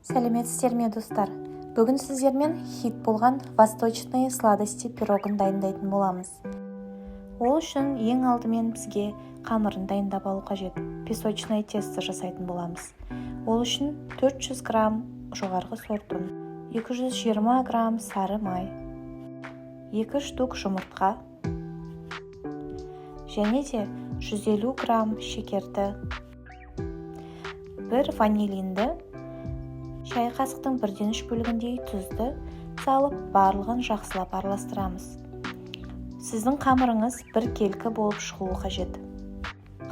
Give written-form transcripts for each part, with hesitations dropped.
Сәлеметсіздер ме, достар! Бүгін сіздермен хит болған восточные сладости пирогын дайындайтын боламыз. Ол үшін ең алдымен бізге қамырын дайындап алу қажет. Песочное тесто жасайтын боламыз. Ол үшін 400 грамм жоғарғы сорт ұн, 220 грамм сары май, 2 штук жұмыртқа және де 150 грамм шекерді, бір ванилинді, шай қасықтың бірден үш бөлігіндей тұзды салып, барлығын жақсылап араластырамыз. Сіздің қамырыңыз біркелкі болып шығуы қажет.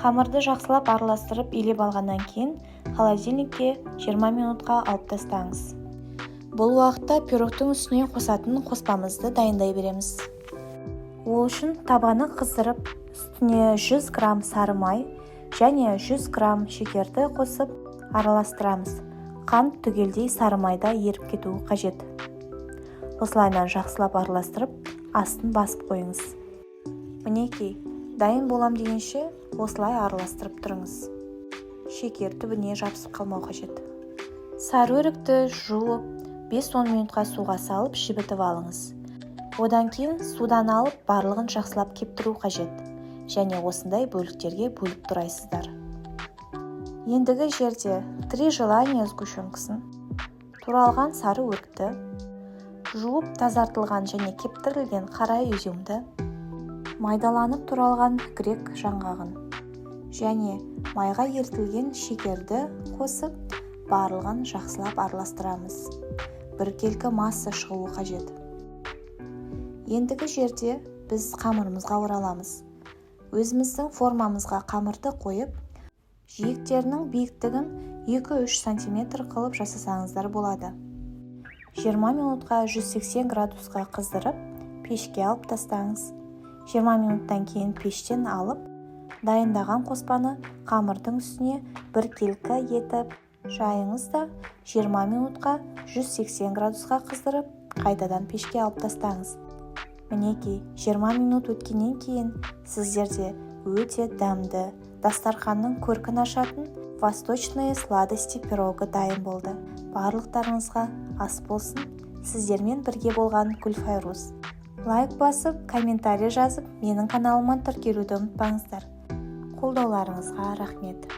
Қамырды жақсылап араластырып, илеп алғаннан кейін холодильникке 20 минутқа алып тастаңыз. Бұл уақытта пирогтың үстіне қосатын қоспамызды дайындай береміз. Ол үшін табаны қыздырып, үстіне 100 грамм сары май және 100 грамм шекерді қосып араластырамыз. Қант түгелдей сары майда еріп кетуі қажет. Осылайынан жақсылап араластырып, астын басып қойыңыз. Мінекей, дайын болам дегенше осылай араластырып тұрыңыз. Шекер түбіне жабысып қалмау қажет. Сары өрікті жуып, 5-10 минутқа суға салып жібітіп алыңыз. Одан кейін судан алып, барлығын жақсылап кептіру қажет және осындай бөліктерге бөліп турайсыздар. Ендігі жерде Три желания сгущенкасын, туралған сары өрікті, жуып тазартылған және кептірілген қара изюмді, майдаланып туралған грек жаңғағын және майға ерітілген шекерді қосып, барлығын жақсылап араластырамыз. Біркелкі масса шығуы қажет. Ендігі жерде біз қамырымызға ораламыз. Өзіміздің формамызға қамырды қойып, жиектерінің биіктігін 2-3 сантиметр қылып жасасаңыздар болады. 20 минутқа 180 градусқа қыздырып, пешке алып тастаңыз. 20 минуттан кейін пештен алып, дайындаған қоспаны қамырдың үстіне біркелкі етіп жайыңыз да, 20 минутқа 180 градусқа қыздырып, қайтадан пешке алып тастаңыз. Мінекей, 20 минут өткеннен кейін сіздерде өте дәмді, дастарханның көркін ашатын восточные сладости пирогы дайын болды. Барлықтарыңызға ас болсын! Сіздермен бірге болған Гүлфайрус. Лайк басып, комментарий жазып, менің каналыма тіркелуді ұмытпаңыздар. Қолдауларыңызға рахмет!